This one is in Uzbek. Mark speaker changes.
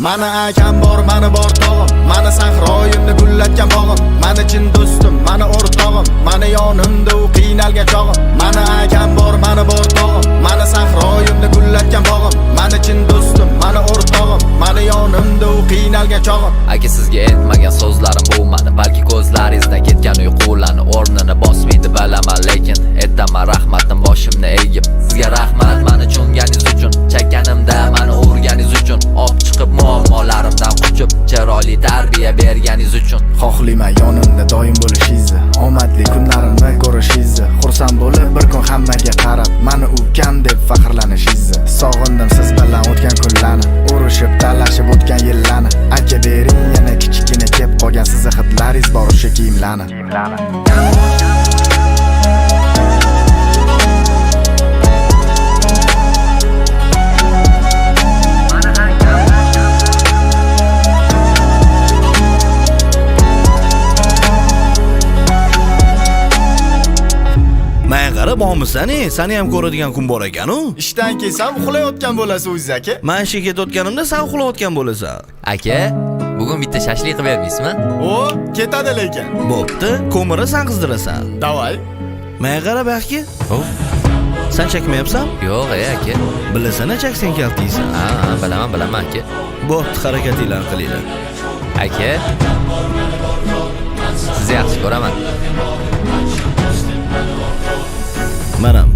Speaker 1: Mani akam bor, mani bor tog'im, mani sahroyimni gullatgan bog'im, mani chin do'stim, mani o'rtog'im, mani yonimda u qiynalgan chog'im. Mani akam bor, mani bor tog'im, mani sahroyimni gullatgan bog'im, mani chin do'stim, mani o'rtog'im, mani yonimda u qiynalgan chog'im.
Speaker 2: Aka, sizga aytmagan so'zlarim bo'lmadi. Balki ko'zlaringizdan ketgan uyqularni o'rnini bosmaydi, bilaman, lekin aytaman rahmatim boshimni egib. Sizga rahmat mani tushunganingiz uchun, chakkanimda mani urganingiz uchun, olib chiqib muammolarimdan quchib, chiroyli tarbiya berganingiz uchun.
Speaker 1: Xohlayman yonimda doim bo'lishingizni, omadli kunlarimni ko'rishingizni, xursand bo'lib bir kun hammaga qarab, mani ukam deb faxrlanishingizni. Sog'indim siz bilan o'tgan kunlarni, urushib talashib o'tgan yillarni. Aka, bering yana kichkina kep qolgan sizni hidlaringiz bor o'sha kiyimlarni.
Speaker 3: Manga qara, bormisan, e? Sani ham ko'radigan kun bor ekan-u.
Speaker 1: Ishdan kelsam uxlayotgan bo'lasiz o'zingiz, aka.
Speaker 3: Man ishga ketayotganimda sen uxlayotgan bo'lasan.
Speaker 2: Aka, bugun bitta shashlik qilib bermaysizmi?
Speaker 1: O, ketadi lekin.
Speaker 3: Bo'pti, ko'miri sen qizdirasan.
Speaker 1: Давай.
Speaker 3: Manga qara, baxki.
Speaker 2: Oh,
Speaker 3: Sen chekmayapsan?
Speaker 2: yo'q, ey aka.
Speaker 3: Bilasan, cheksang kaltiysan.
Speaker 2: Ha, ha, bilaman, bilaman aka.
Speaker 3: Bo'pti, harakatinglarni qilinglar.
Speaker 2: Aka, sizni yaxshi ko'raman.
Speaker 3: Manam.